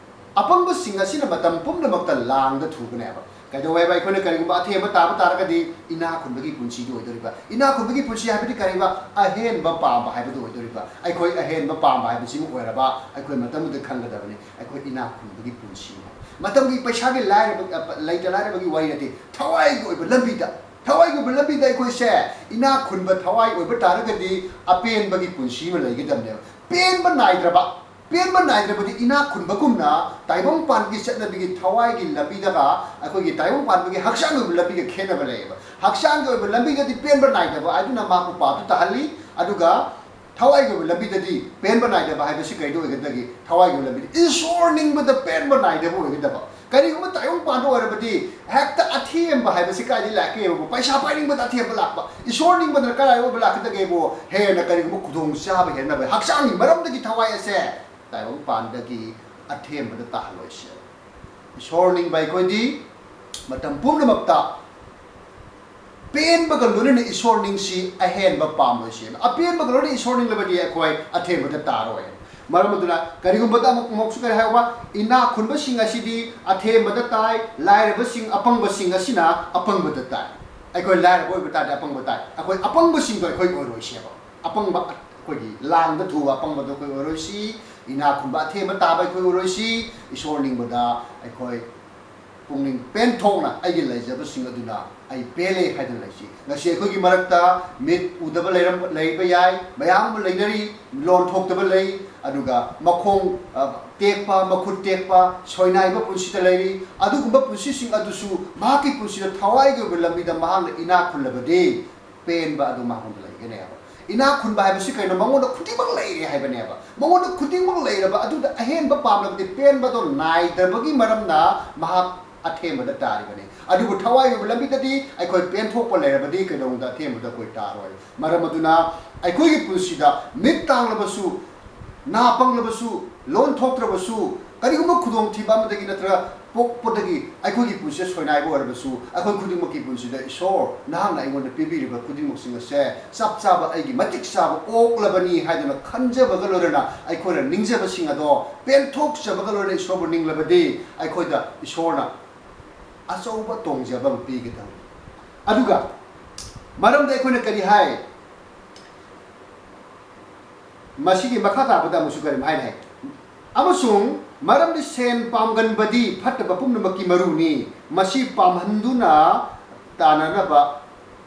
ꯑꯄꯪꯕꯁꯤꯡ ꯑꯁꯤꯅ ꯃꯇꯝ ꯄꯨꯝꯅꯃꯛꯇ ꯂꯥꯡꯗ ꯊꯨꯕꯅꯦꯕ꯫ ꯀꯩꯗꯧꯋꯦ ꯍꯥꯏꯕ? ꯑꯩꯈꯣꯏꯅ ꯀꯔꯤꯒꯨꯝꯕ ꯑꯊꯦꯝꯕ ꯇꯥꯕ ꯇꯥꯔꯒꯗꯤ ꯏꯅꯥꯛ ꯈꯨꯟꯕꯒꯤ ꯄꯨꯟꯁꯤꯗꯨ ꯑꯣꯏꯗꯣꯔꯤꯕ꯫ ꯏꯅꯥꯛ ꯈꯨꯟꯕꯒꯤ ꯄꯨꯟꯁꯤ ꯍꯥꯏꯕꯗꯤ ꯀꯔꯤꯕ? ꯑꯍꯦꯟꯕ ꯄꯥꯝꯕ ꯍꯥꯏꯕꯗꯨ ꯑꯣꯏꯗꯣꯔꯤꯕ꯫ ꯑꯩꯈꯣꯏ ꯑꯍꯦꯟꯕ ꯄꯥꯝꯕ ꯍꯥꯏꯕꯁꯤꯃ ꯑꯣꯏꯔꯕ ꯑꯩꯈꯣꯏ ꯃꯇꯝꯗꯨꯗ ꯈꯪꯒꯗꯕꯅꯤ꯫ ꯑꯩꯈꯣꯏ ꯏꯅꯥꯛ ꯈꯨꯟꯕꯒꯤ ꯄꯨꯟꯁꯤ ꯍꯥꯏꯕ꯫ ꯃꯇꯝꯒꯤ ꯄꯩꯁꯥꯒꯤ ꯂꯥꯏꯔꯕ, ꯑ, ꯂꯩꯇ ꯂꯥꯏꯔꯕꯒꯤ ꯋꯥꯔꯤ ꯅꯠꯇꯦ꯫ ꯊꯋꯥꯏꯒꯤ ꯑꯣꯏꯕ ꯂꯝꯕꯤꯗ, ꯊꯋꯥꯏꯒꯤ ꯑꯣꯏꯕ ꯂꯝꯕꯤꯗ ꯑꯩꯈꯣꯏꯁꯦ ꯏꯅꯥꯛ ꯈꯨꯟꯕ ꯊꯋꯥꯏ ꯑꯣꯏꯕ ꯇꯥꯔꯒꯗꯤ ꯑꯄꯦꯟꯕꯒꯤ ꯄꯨꯟꯁꯤ ꯑꯃ ꯂꯩꯒꯗꯕꯅꯦꯕ꯫ ꯄꯦꯟꯕ ꯅꯥꯏꯗ꯭ꯔꯕ, ꯄꯦꯟꯕ ꯅꯥꯏꯗ꯭ꯔꯕꯗꯤ ꯏꯅꯥꯛ ꯈꯨꯟꯕꯒꯨꯝꯅ ꯇꯥꯏꯕꯪꯄꯥꯟꯒꯤ ꯆꯠꯅꯕꯤꯒꯤ ꯊꯋꯥꯏꯒꯤ ꯂꯝꯕꯤꯗꯒ ꯑꯩꯈꯣꯏꯒꯤ ꯇꯥꯏꯕꯪꯄꯥꯟꯕꯒꯤ ꯍꯛꯆꯥꯡꯒꯤ ꯑꯣꯏꯕ ꯂꯝꯕꯤꯒ ꯈꯦꯠꯅꯕ ꯂꯩꯌꯦꯕ꯫ ꯍꯛꯆꯥꯡꯒꯤ ꯑꯣꯏꯕ ꯂꯝꯕꯤꯗꯗꯤ ꯄꯦꯟꯕ ꯅꯥꯏꯗꯕ ꯍꯥꯏꯗꯨꯅ ꯃꯥꯄꯨ ꯄꯥꯞꯇ ꯇꯥꯍꯜꯂꯤ, ꯑꯗꯨꯒ ꯊꯋꯥꯏꯒꯤ ꯑꯣꯏꯕ ꯂꯝꯕꯤꯗꯗꯤ ꯄꯦꯟꯕ ꯅꯥꯏꯗꯕ ꯍꯥꯏꯕꯁꯤ ꯀꯩꯗ ꯑꯣꯏꯒꯗꯒꯦ? ꯊꯋꯥꯏꯒꯤ ꯑꯣꯏꯕ ꯂꯝꯕꯤꯗ ꯏꯁꯣꯔ ꯅꯤꯡꯕꯗ ꯄꯦꯟꯕ ꯅꯥꯏꯗꯕ ꯑꯣꯏꯒꯗꯕ꯫ ꯀꯔꯤꯒꯨꯝꯕ ꯇꯥꯏꯕꯪ ꯄꯥꯟꯕ ꯑꯣꯏꯔꯕꯗꯤ ꯍꯦꯛꯇ ꯑꯊꯦꯝꯕ ꯍꯥꯏꯕꯁꯤ ꯀꯥꯏꯗꯒꯤ ꯂꯥꯛꯀꯦꯕꯨ? ꯄꯩꯁꯥ ꯄꯥꯏꯅꯤꯡꯕꯗ ꯑꯊꯦꯝꯕ ꯂꯥꯛꯄ, ꯏꯁꯣꯔ ꯅꯤꯡꯕꯗꯅ ꯀꯗꯥꯏ ꯑꯣꯏꯕ ꯂꯥꯛꯀꯗꯒꯦꯕꯨ? ꯍꯦꯟꯅ ꯀꯔꯤꯒꯨꯝꯕ ꯈꯨꯗꯣꯡꯆꯥꯕ ꯍꯦꯟꯅꯕ, ꯍꯛꯆꯥꯡꯒꯤ ꯃꯔꯝꯗꯒꯤ ꯊꯋꯥꯏ ꯑꯁꯦ ꯇꯥꯏꯕꯪ ꯄꯥꯟꯕꯒꯤ ꯑꯊꯦꯝꯕꯗ ꯇꯥꯍꯜꯂꯣꯏꯁꯦ꯫ ꯏꯁꯣꯔ ꯅꯤꯡꯕ ꯑꯩꯈꯣꯏꯗꯤ ꯃꯇꯝ ꯄꯨꯝꯅꯃꯛꯇ ꯄꯦꯟꯕꯒ ꯂꯣꯏꯅꯅ ꯏꯁꯣꯔ ꯅꯤꯡꯁꯤ, ꯑꯍꯦꯟꯕ ꯄꯥꯝꯂꯣꯏꯁꯦ꯫ ꯑꯄꯦꯟꯕꯒ ꯂꯣꯏꯅꯅ ꯏꯁꯣꯔ ꯅꯤꯡꯂꯕꯗꯤ ꯑꯩꯈꯣꯏ ꯑꯊꯦꯝꯕꯗ ꯇꯥꯔꯣꯏ꯫ ꯃꯔꯝ ꯑꯗꯨꯅ ꯀꯔꯤꯒꯨꯝꯕꯗ ꯑꯃꯨꯛ, ꯑꯃꯨꯛꯁꯨ ꯀꯔꯤ ꯍꯥꯏꯕ? ꯏꯅꯥꯛ ꯈꯨꯟꯕꯁꯤꯡ ꯑꯁꯤꯗꯤ ꯑꯊꯦꯝꯕꯗ ꯇꯥꯏ, ꯂꯥꯏꯔꯕꯁꯤꯡ, ꯑꯄꯪꯕꯁꯤꯡ ꯑꯁꯤꯅ ꯑꯄꯪꯕꯗ ꯇꯥꯏ꯫ ꯑꯩꯈꯣꯏ ꯂꯥꯏꯔꯕ ꯑꯣꯏꯕ ꯇꯥꯔꯗꯤ ꯑꯄꯪꯕ ꯇꯥꯏ꯫ ꯑꯩꯈꯣꯏ ꯑꯄꯪꯕꯁꯤꯡꯗꯣ ꯑꯩꯈꯣꯏ ꯑꯣꯏꯔꯣꯏꯁꯦꯕ꯫ ꯑꯄꯪꯕ, ꯑꯩꯈꯣꯏꯒꯤ ꯂꯥꯡꯗ ꯊꯨꯕ ꯑꯄꯪꯕꯗꯣ ꯑꯩꯈꯣꯏ ꯑꯣꯏꯔꯣꯏꯁꯤ꯫ ꯏꯅꯥꯛ ꯈꯨꯟꯕ ꯑꯊꯦꯝꯕ ꯇꯥꯕ ꯑꯩꯈꯣꯏ ꯑꯣꯏꯔꯣꯏꯁꯤ꯫ ꯏꯁꯣꯔ ꯅꯤꯡꯕꯗ ꯑꯩꯈꯣꯏ ꯄꯨꯛꯅꯤꯡ ꯄꯦꯟꯊꯣꯛꯅ ꯑꯩꯒꯤ ꯂꯩꯖꯕꯁꯤꯡ ꯑꯗꯨꯅ ꯑꯩ ꯄꯦꯜꯂꯦ ꯍꯥꯏꯗꯨꯅ ꯂꯩꯁꯤ꯫ ꯉꯁꯤ ꯑꯩꯈꯣꯏꯒꯤ ꯃꯔꯛꯇ ꯃꯤꯠ ꯎꯗꯕ ꯂꯩꯔꯝ-, ꯂꯩꯕ ꯌꯥꯏ, ꯃꯌꯥꯝ ꯑꯃ ꯂꯩꯅꯔꯤ, ꯂꯣꯟ ꯊꯣꯛꯇꯕ ꯂꯩ, ꯑꯗꯨꯒ ꯃꯈꯣꯡ, ꯑ, ꯇꯦꯛꯄ, ꯃꯈꯨꯠ ꯇꯦꯛꯄ, ꯁꯣꯏꯅꯥꯏꯕ ꯄꯨꯟꯁꯤꯗ ꯂꯩꯔꯤ꯫ ꯑꯗꯨꯒꯨꯝꯕ ꯄꯨꯟꯁꯤꯁꯤꯡ ꯑꯗꯨꯁꯨ ꯃꯍꯥꯛꯀꯤ ꯄꯨꯟꯁꯤꯗ ꯊꯋꯥꯏꯒꯤ ꯑꯣꯏꯕ ꯂꯝꯕꯤꯗ ꯃꯍꯥꯛꯅ ꯏꯅꯥꯛ ꯈꯨꯜꯂꯕꯗꯤ, ꯄꯦꯟꯕ ꯑꯗꯨ ꯃꯉꯣꯟꯗ ꯂꯩꯒꯅꯦꯕ꯫ ꯏꯅꯥꯛ ꯈꯨꯟꯕ ꯍꯥꯏꯕꯁꯤ ꯀꯩꯅꯣ? ꯃꯉꯣꯟꯗ ꯈꯨꯗꯤꯡꯃꯛ ꯂꯩꯔꯦ ꯍꯥꯏꯕꯅꯦꯕ꯫ ꯃꯉꯣꯟꯗ ꯈꯨꯗꯤꯡꯃꯛ ꯂꯩꯔꯕ ꯑꯗꯨꯗ ꯑꯍꯦꯟꯕ ꯄꯥꯝꯂꯕꯗꯤ ꯄꯦꯟꯕꯗꯣ ꯅꯥꯏꯗꯕꯒꯤ ꯃꯔꯝꯅ ꯃꯍꯥꯛ ꯑꯊꯦꯝꯕꯗ ꯇꯥꯔꯤꯕꯅꯤ꯫ ꯑꯗꯨꯕꯨ ꯊꯋꯥꯏ ꯑꯣꯏꯕ ꯂꯝꯕꯤꯗꯗꯤ ꯑꯩꯈꯣꯏ ꯄꯦꯟꯊꯣꯛꯄ ꯂꯩꯔꯕꯗꯤ ꯀꯩꯗꯧꯅꯨꯡꯗ ꯑꯊꯦꯝꯕꯗ ꯑꯩꯈꯣꯏ ꯇꯥꯔꯣꯏ꯫ ꯃꯔꯝ ꯑꯗꯨꯅ ꯑꯩꯈꯣꯏꯒꯤ ꯄꯨꯟꯁꯤꯗ ꯃꯤꯠ ꯇꯥꯡꯂꯕꯁꯨ, ꯅꯥ ꯄꯪꯂꯕꯁꯨ, ꯂꯣꯟ ꯊꯣꯛꯇ꯭ꯔꯕꯁꯨ, ꯀꯔꯤꯒꯨꯝꯕ ꯈꯨꯗꯣꯡꯊꯤꯕ ꯑꯃꯗꯒꯤ ꯅꯠꯇ꯭ꯔꯒ ꯄꯣꯛꯄꯗꯒꯤ ꯑꯩꯈꯣꯏꯒꯤ ꯄꯨꯟꯁꯤꯗ ꯁꯣꯏꯅꯥꯏꯕ ꯑꯣꯏꯔꯕꯁꯨ, ꯑꯩꯈꯣꯏ ꯈꯨꯗꯤꯡꯃꯛꯀꯤ ꯄꯨꯟꯁꯤꯗ ꯏꯁꯣꯔ, ꯅꯍꯥꯛꯅ ꯑꯩꯉꯣꯟꯗ ꯄꯤꯕꯤꯔꯤꯕ ꯈꯨꯗꯤꯡꯃꯛꯁꯤꯡ ꯑꯁꯦ ꯆꯞ ꯆꯥꯕ ꯑꯩꯒꯤ ꯃꯇꯤꯛ ꯆꯥꯕ ꯑꯣꯛꯂꯕꯅꯤ ꯍꯥꯏꯗꯨꯅ ꯈꯟꯖꯕꯒ ꯂꯣꯏꯅꯅ ꯑꯩꯈꯣꯏꯅ ꯅꯤꯡꯖꯕꯁꯤꯡ ꯑꯗꯣ ꯄꯦꯟꯊꯣꯛꯆꯕꯒ ꯂꯣꯏꯅꯅ ꯏꯁꯣꯔꯕꯨ ꯅꯤꯡꯂꯕꯗꯤ ꯑꯩꯈꯣꯏꯗ ꯏꯁꯣꯔꯅ ꯑꯆꯧꯕ ꯇꯣꯡꯖꯕ ꯑꯃ ꯄꯤꯒꯗꯧꯔꯤ꯫ ꯑꯗꯨꯒ ꯃꯔꯝꯗ ꯑꯩꯈꯣꯏꯅ ꯀꯔꯤ ꯍꯥꯏ? ꯃꯁꯤꯒꯤ ꯃꯈꯥ ꯇꯥꯕꯗ ꯑꯃꯨꯛꯁꯨ ꯀꯔꯤꯝ ꯍꯥꯏꯅ ꯍꯥꯏ, "ꯑꯃꯁꯨꯡ ꯃꯔꯝꯗꯤ ꯁꯦꯟ ꯄꯥꯝꯒꯟꯕꯗꯤ ꯐꯠꯇꯕ ꯄꯨꯝꯅꯃꯛꯀꯤ ꯃꯔꯨꯅꯤ꯫ ꯃꯁꯤ ꯄꯥꯝꯍꯟꯗꯨꯅ ꯇꯥꯅꯅꯕ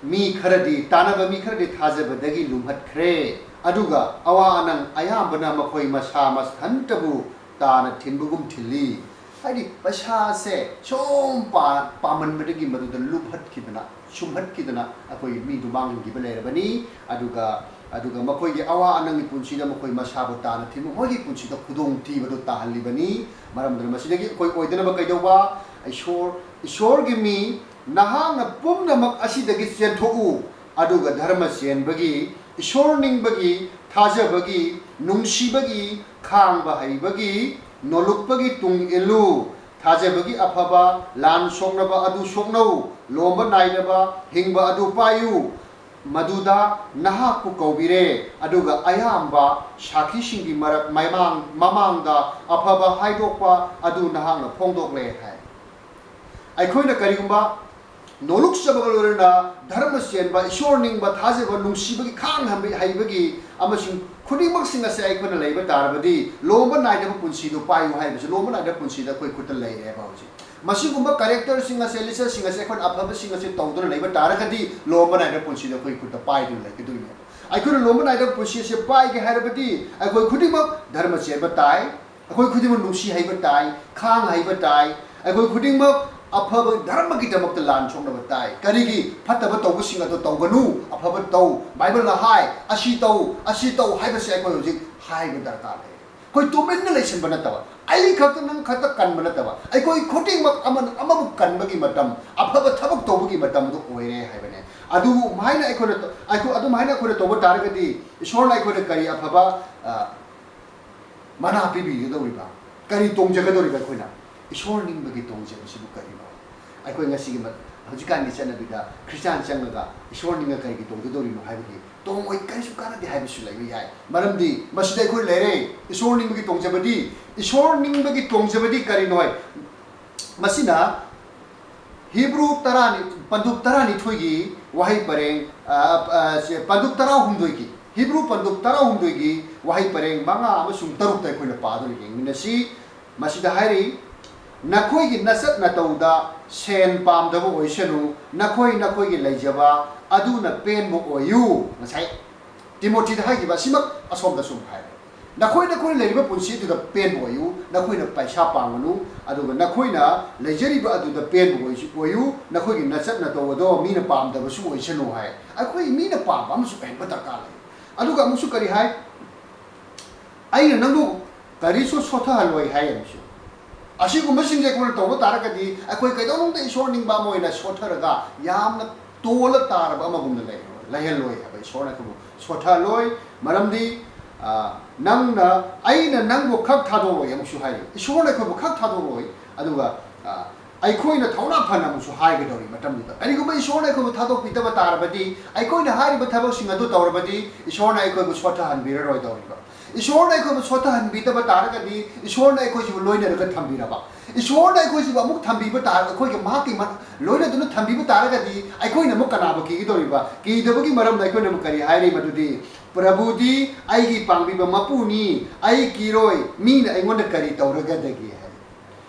ꯃꯤ ꯈꯔꯗꯤ, ꯇꯥꯅꯕ ꯃꯤ ꯈꯔꯗꯤ ꯊꯥꯖꯕꯗꯒꯤ ꯂꯨꯝꯍꯠꯈ꯭ꯔꯦ, ꯑꯗꯨꯒ ꯑꯋꯥ ꯑꯅꯪ ꯑꯌꯥꯝꯕꯅ ꯃꯈꯣꯏ ꯃꯁꯥ ꯃꯊꯟꯇꯕꯨ ꯇꯥꯅ ꯊꯤꯟꯕꯒꯨꯝ ꯊꯤꯜꯂꯤ"꯫ ꯍꯥꯏꯗꯤ ꯄꯩꯁꯥꯁꯦ ꯁꯨꯝ ꯄꯥ-, ꯄꯥꯝꯃꯟꯕꯗꯒꯤ ꯃꯗꯨꯗ ꯂꯨꯞꯍꯠꯈꯤꯗꯅ, ꯁꯨꯝꯍꯠꯈꯤꯗꯅ ꯑꯩꯈꯣꯏ ꯃꯤꯗꯨ ꯃꯥꯡꯍꯟꯈꯤꯕ ꯂꯩꯔꯕꯅꯤ꯫ ꯑꯗꯨꯒ ꯑꯗꯨꯒ ꯃꯈꯣꯏꯒꯤ ꯑꯋꯥ ꯑꯅꯪꯒꯤ ꯄꯨꯟꯁꯤꯗ ꯃꯈꯣꯏ ꯃꯁꯥꯕꯨ ꯇꯥꯅ ꯊꯤꯟꯕ, ꯃꯈꯣꯏꯒꯤ ꯄꯨꯟꯁꯤꯗ ꯈꯨꯗꯣꯡꯊꯤꯕꯗꯨ ꯇꯥꯍꯜꯂꯤꯕꯅꯤ꯫ ꯃꯔꯝ ꯑꯗꯨꯅ ꯃꯁꯤꯗꯒꯤ ꯑꯩꯈꯣꯏ ꯑꯣꯏꯗꯅꯕ ꯀꯩꯗꯧꯕ? ꯏꯁꯣꯔ, ꯏꯁꯣꯔꯒꯤ ꯃꯤ, ꯅꯍꯥꯛꯅ ꯄꯨꯝꯅꯃꯛ ꯑꯁꯤꯗꯒꯤ ꯆꯦꯟꯊꯣꯛꯎ, ꯑꯗꯨꯒ ꯙꯔꯃ ꯆꯦꯟꯕꯒꯤ, ꯏꯁꯣꯔ ꯅꯤꯡꯕꯒꯤ, ꯊꯥꯖꯕꯒꯤ, ꯅꯨꯡꯁꯤꯕꯒꯤ, ꯈꯥꯡꯕ ꯍꯩꯕꯒꯤ, ꯅꯣꯂꯨꯛꯄꯒꯤ ꯇꯨꯡ ꯏꯜꯂꯨ꯫ ꯊꯥꯖꯕꯒꯤ ꯑꯐꯕ ꯂꯥꯟ ꯁꯣꯛꯅꯕ ꯑꯗꯨ ꯁꯣꯛꯅꯧ, ꯂꯣꯝꯕ ꯅꯥꯏꯗꯕ ꯍꯤꯡꯕ ꯑꯗꯨ ꯄꯥꯏꯌꯨ꯫ ꯃꯗꯨꯗ ꯅꯍꯥꯛꯄꯨ ꯀꯧꯕꯤꯔꯦ, ꯑꯗꯨꯒ ꯑꯌꯥꯝꯕ ꯁꯥꯈꯤꯁꯤꯡꯒꯤ ꯃꯔꯛ ꯃꯃꯥꯡ-, ꯃꯃꯥꯡꯗ ꯑꯐꯕ ꯍꯥꯏꯗꯣꯛꯄ ꯑꯗꯨ ꯅꯍꯥꯛꯅ ꯐꯣꯡꯗꯣꯛꯂꯦ ꯍꯥꯏ꯫ ꯑꯩꯈꯣꯏꯅ ꯀꯔꯤꯒꯨꯝꯕ ꯅꯣꯂꯨꯛꯆꯕꯒ ꯂꯣꯏꯅꯅ ꯙꯔꯃ ꯆꯦꯟꯕ, ꯏꯁꯣꯔ ꯅꯤꯡꯕ, ꯊꯥꯖꯕ, ꯅꯨꯡꯁꯤꯕꯒꯤ, ꯈꯥꯡ ꯍꯩꯕꯒꯤ ꯑꯃꯁꯨꯡ ꯈꯨꯗꯤꯡꯃꯛꯁꯤꯡ ꯑꯁꯦ ꯑꯩꯈꯣꯏꯅ ꯂꯩꯕ ꯇꯥꯔꯕꯗꯤ, ꯂꯣꯝꯕ ꯅꯥꯏꯗꯕ ꯄꯨꯟꯁꯤꯗꯨ ꯄꯥꯏꯌꯨ ꯍꯥꯏꯕꯁꯤ, ꯂꯣꯝꯕ ꯅꯥꯏꯗꯕ ꯄꯨꯟꯁꯤꯗ ꯑꯩꯈꯣꯏ ꯈꯨꯠꯇ ꯂꯩꯔꯦꯕ ꯍꯧꯖꯤꯛ꯫ ꯃꯁꯤꯒꯨꯝꯕ ꯀꯦꯔꯦꯛꯇꯔꯁꯤꯡ ꯑꯁꯦ, ꯂꯤꯆꯠꯁꯤꯡ ꯑꯁꯦ ꯑꯩꯈꯣꯏꯅ ꯑꯐꯕꯁꯤꯡ ꯑꯁꯦ ꯇꯧꯗꯨꯅ ꯂꯩꯕ ꯇꯥꯔꯒꯗꯤ, ꯂꯣꯝꯕ ꯅꯥꯏꯗꯕ ꯄꯨꯟꯁꯤꯗ ꯑꯩꯈꯣꯏ ꯈꯨꯠꯇ ꯄꯥꯏꯗꯨꯅ ꯂꯩꯒꯗꯣꯏꯅꯦꯕ꯫ ꯑꯩꯈꯣꯏꯅ ꯂꯣꯝꯕ ꯅꯥꯏꯗꯕ ꯄꯨꯟꯁꯤ ꯑꯁꯦ ꯄꯥꯏꯒꯦ ꯍꯥꯏꯔꯕꯗꯤ, ꯑꯩꯈꯣꯏ ꯈꯨꯗꯤꯡꯃꯛ ꯙꯔꯃ ꯆꯦꯟꯕ ꯇꯥꯏ, ꯑꯩꯈꯣꯏ ꯈꯨꯗꯤꯡꯃꯛ ꯅꯨꯡꯁꯤ ꯍꯩꯕ ꯇꯥꯏ, ꯈꯥꯡ ꯍꯩꯕ ꯇꯥꯏ, ꯑꯩꯈꯣꯏ ꯈꯨꯗꯤꯡꯃꯛ ꯑꯐꯕ ꯙꯔꯃꯒꯤꯗꯃꯛꯇ ꯂꯥꯟ ꯁꯣꯛꯅꯕ ꯇꯥꯏ꯫ ꯀꯔꯤꯒꯤ? ꯐꯠꯇꯕ ꯇꯧꯕꯁꯤꯡ ꯑꯗꯨ ꯇꯧꯒꯅꯨ, ꯑꯐꯕ ꯇꯧ꯫ ꯕꯥꯏꯕꯜꯅ ꯍꯥꯏ, "ꯑꯁꯤ ꯇꯧ, ꯑꯁꯤ ꯇꯧ" ꯍꯥꯏꯕꯁꯦ ꯑꯩꯈꯣꯏ ꯍꯧꯖꯤꯛ ꯍꯥꯏꯕ ꯗꯔꯀꯥꯔ ꯂꯩ꯫ ꯑꯩꯈꯣꯏ ꯇꯨꯃꯤꯟꯅ ꯂꯩꯁꯤꯟꯕ ꯅꯠꯇꯕ, ꯑꯩ ꯈꯛꯇ, ꯅꯪ ꯈꯛꯇ ꯀꯟꯕ ꯅꯠꯇꯕ, ꯑꯩꯈꯣꯏ ꯈꯨꯗꯤꯡꯃꯛ ꯑꯃꯅ ꯑꯃꯕꯨ ꯀꯟꯕꯒꯤ ꯃꯇꯝ, ꯑꯐꯕ ꯊꯕꯛ ꯇꯧꯕꯒꯤ ꯃꯇꯝ ꯑꯗꯨ ꯑꯣꯏꯔꯦ ꯍꯥꯏꯕꯅꯦ꯫ ꯑꯗꯨꯃꯥꯏꯅ ꯑꯩꯈꯣꯏꯅ ꯇ-, ꯑꯩꯈꯣꯏ, ꯑꯗꯨꯃꯥꯏꯅ ꯑꯩꯈꯣꯏꯅ ꯇꯧꯕ ꯇꯥꯔꯒꯗꯤ, ꯏꯁꯣꯔꯅ ꯑꯩꯈꯣꯏꯗ ꯀꯔꯤ ꯑꯐꯕ, ꯑ, ꯃꯅꯥ ꯄꯤꯕꯤꯒꯗꯧꯔꯤꯕ? ꯀꯔꯤ ꯇꯣꯡꯖꯒꯗꯧꯔꯤꯕ ꯑꯩꯈꯣꯏꯅ? ꯏꯁꯣꯔ ꯅꯤꯡꯕꯒꯤ ꯇꯣꯡꯖꯕꯁꯤꯕꯨ ꯀꯔꯤꯅꯣ? ꯑꯩꯈꯣꯏ ꯉꯁꯤꯒꯤ ꯃ-, ꯍꯧꯖꯤꯛꯀꯥꯟꯒꯤ ꯆꯠꯅꯕꯤꯗ ꯈ꯭ꯔꯤꯁꯇꯥꯟ ꯆꯪꯉꯒ ꯏꯁꯣꯔ ꯅꯤꯡꯉ ꯀꯔꯤꯒꯤ ꯇꯣꯡꯖꯗꯧꯔꯤꯅꯣ ꯍꯥꯏꯕꯒꯤ, ꯇꯣꯡꯉꯣꯏ, ꯀꯔꯤꯁꯨ ꯀꯥꯟꯅꯗꯦ ꯍꯥꯏꯕꯁꯨ ꯂꯩꯕ ꯌꯥꯏ꯫ ꯃꯔꯝꯗꯤ ꯃꯁꯤꯗ ꯑꯩꯈꯣꯏ ꯂꯩꯔꯦ꯫ ꯏꯁꯣꯔ ꯅꯤꯡꯕꯒꯤ ꯇꯣꯡꯖꯕꯗꯤ, ꯏꯁꯣꯔ ꯅꯤꯡꯕꯒꯤ ꯇꯣꯡꯖꯕꯗꯤ ꯀꯔꯤꯅꯣ ꯍꯥꯏ? ꯃꯁꯤꯅ ꯍꯤꯕ꯭ꯔꯨ ꯇꯔꯥꯅꯤ-, ꯄꯟꯗꯨꯞ ꯇꯔꯥꯅꯤꯊꯣꯏꯒꯤ ꯋꯥꯍꯩ ꯄꯔꯦꯡ, ꯑ, ꯑ, ꯁꯦ, ꯄꯟꯗꯨꯞ ꯇꯔꯥꯍꯨꯝꯗꯣꯏꯒꯤ, ꯍꯤꯕ꯭ꯔꯨ ꯄꯟꯗꯨꯞ ꯇꯔꯥꯍꯨꯝꯗꯣꯏꯒꯤ ꯋꯥꯍꯩ ꯄꯔꯦꯡ ꯃꯉꯥ ꯑꯃꯁꯨꯡ ꯇꯔꯨꯛꯇ ꯑꯩꯈꯣꯏꯅ ꯄꯥꯗꯨꯅ ꯌꯦꯡꯃꯤꯟꯅꯁꯤ꯫ ꯃꯁꯤꯗ ꯍꯥꯏꯔꯤ, "ꯅꯈꯣꯏꯒꯤ ꯅꯆꯠ ꯅꯇꯧꯗ ꯁꯦꯟ ꯄꯥꯝꯗꯕ ꯑꯣꯏꯁꯅꯨ, ꯅꯈꯣꯏ ꯅꯈꯣꯏꯒꯤ ꯂꯩꯖꯕ ꯑꯗꯨꯅ ꯄꯦꯟꯕ ꯑꯣꯏꯌꯨ"꯫ ꯉꯁꯥꯏ ꯇꯤꯃꯣꯊꯤꯗ ꯍꯥꯏꯈꯤꯕ ꯑꯁꯤꯃꯛ ꯑꯁꯣꯝꯗꯁꯨ ꯑꯃꯨꯛ ꯍꯥꯏꯔꯦ꯫ "ꯅꯈꯣꯏ ꯅꯈꯣꯏꯅ ꯂꯩꯔꯤꯕ ꯄꯨꯟꯁꯤ ꯑꯗꯨꯗ ꯄꯦꯟꯕ ꯑꯣꯏꯌꯨ, ꯅꯈꯣꯏꯅ ꯄꯩꯁꯥ ꯄꯥꯝꯒꯅꯨ, ꯑꯗꯨꯒ ꯅꯈꯣꯏꯅ ꯂꯩꯖꯔꯤꯕ ꯑꯗꯨꯗ ꯄꯦꯟꯕ ꯑꯣꯏꯁꯨ-, ꯑꯣꯏꯌꯨ, ꯅꯈꯣꯏꯒꯤ ꯅꯆꯠ ꯅꯇꯧ ꯑꯗꯣ ꯃꯤꯅ ꯄꯥꯝꯗꯕꯁꯨ ꯑꯣꯏꯁꯅꯨ" ꯍꯥꯏ꯫ ꯑꯩꯈꯣꯏ ꯃꯤꯅ ꯄꯥꯝꯕ ꯑꯃꯁꯨ ꯑꯣꯏꯍꯟꯕ ꯗꯔꯀꯥꯔ ꯂꯩ꯫ ꯑꯗꯨꯒ ꯑꯃꯨꯛꯁꯨ ꯀꯔꯤ ꯍꯥꯏ? "ꯑꯩꯅ ꯅꯪꯕꯨ ꯀꯔꯤꯁꯨ ꯁꯣꯠꯊꯍꯜꯂꯣꯏ" ꯍꯥꯏ ꯑꯃꯨꯛꯁꯨ꯫ ꯑꯁꯤꯒꯨꯝꯕꯁꯤꯡꯁꯦ ꯑꯩꯈꯣꯏꯅ ꯇꯧꯕ ꯇꯥꯔꯒꯗꯤ, ꯑꯩꯈꯣꯏ ꯀꯩꯗꯧꯅꯨꯡꯗ ꯏꯁꯣꯔ ꯅꯤꯡꯕ ꯑꯃ ꯑꯣꯏꯅ ꯁꯣꯠꯊꯔꯒ ꯌꯥꯝꯅ ꯇꯣꯜꯂ ꯇꯥꯔꯕ ꯑꯃꯒꯨꯝꯅ ꯂꯩꯍꯜꯂꯣꯏ, ꯂꯩꯍꯜꯂꯣꯏ ꯍꯥꯏꯕ꯫ ꯏꯁꯣꯔꯅ ꯑꯩꯈꯣꯏꯕꯨ ꯁꯣꯠꯊꯍꯜꯂꯣꯏ꯫ ꯃꯔꯝꯗꯤ, ꯑ, "ꯅꯪꯅ, ꯑꯩꯅ ꯅꯪꯕꯨ ꯈꯛ ꯊꯥꯗꯣꯛꯂꯣꯏ" ꯑꯃꯨꯛꯁꯨ ꯍꯥꯏꯔꯤ꯫ ꯏꯁꯣꯔꯅ ꯑꯩꯈꯣꯏꯕꯨ ꯈꯛ ꯊꯥꯗꯣꯛꯂꯣꯏ꯫ ꯑꯗꯨꯒ, ꯑ, ꯑꯩꯈꯣꯏꯅ ꯊꯧꯅꯥ ꯐꯅ ꯑꯃꯨꯛꯁꯨ ꯍꯥꯏꯒꯗꯧꯔꯤ ꯃꯇꯝꯗꯨꯗ꯫ ꯀꯔꯤꯒꯨꯝꯕ ꯏꯁꯣꯔꯅ ꯑꯩꯈꯣꯏꯕꯨ ꯊꯥꯗꯣꯛꯄꯤꯗꯕ ꯇꯥꯔꯕꯗꯤ, ꯑꯩꯈꯣꯏꯅ ꯍꯥꯏꯔꯤꯕ ꯊꯕꯛꯁꯤꯡ ꯑꯗꯨ ꯇꯧꯔꯕꯗꯤ, ꯏꯁꯣꯔꯅ ꯑꯩꯈꯣꯏꯕꯨ ꯁꯣꯠꯊꯍꯟꯕꯤꯔꯔꯣꯏꯗꯧꯔꯤꯕ꯫ ꯏꯁꯣꯔꯅ ꯑꯩꯈꯣꯏꯕꯨ ꯁꯣꯠꯊꯍꯟꯕꯤꯗꯕ ꯇꯥꯔꯒꯗꯤ, ꯏꯁꯣꯔꯅ ꯑꯩꯈꯣꯏꯁꯤꯕꯨ ꯂꯣꯏꯅꯔꯒ ꯊꯝꯕꯤꯔꯕ꯫ ꯏꯁꯣꯔꯅ ꯑꯩꯈꯣꯏꯁꯤꯕꯨ ꯑꯃꯨꯛ ꯊꯝꯕꯤꯕ ꯇꯥꯔ-, ꯑꯩꯈꯣꯏꯒꯤ ꯃꯍꯥꯛꯀꯤ ꯃ-, ꯂꯣꯏꯅꯗꯨꯅ ꯊꯝꯕꯤꯕ ꯇꯥꯔꯒꯗꯤ, ꯑꯩꯈꯣꯏꯅ ꯑꯃꯨꯛ ꯀꯅꯥꯕꯨ ꯀꯤꯒꯗꯧꯔꯤꯕ? ꯀꯤꯗꯕꯒꯤ ꯃꯔꯝꯅ ꯑꯩꯈꯣꯏꯅ ꯑꯃꯨꯛ ꯀꯔꯤ ꯍꯥꯏꯔꯤ? ꯃꯗꯨꯗꯤ, "ꯄ꯭ꯔꯚꯨꯗꯤ ꯑꯩꯒꯤ ꯄꯥꯡꯕꯤꯕ ꯃꯄꯨꯅꯤ, ꯑꯩ ꯀꯤꯔꯣꯏ, ꯃꯤꯅ ꯑꯩꯉꯣꯟꯗ ꯀꯔꯤ ꯇꯧꯔꯒꯗꯒꯦ?" ꯍꯥꯏ꯫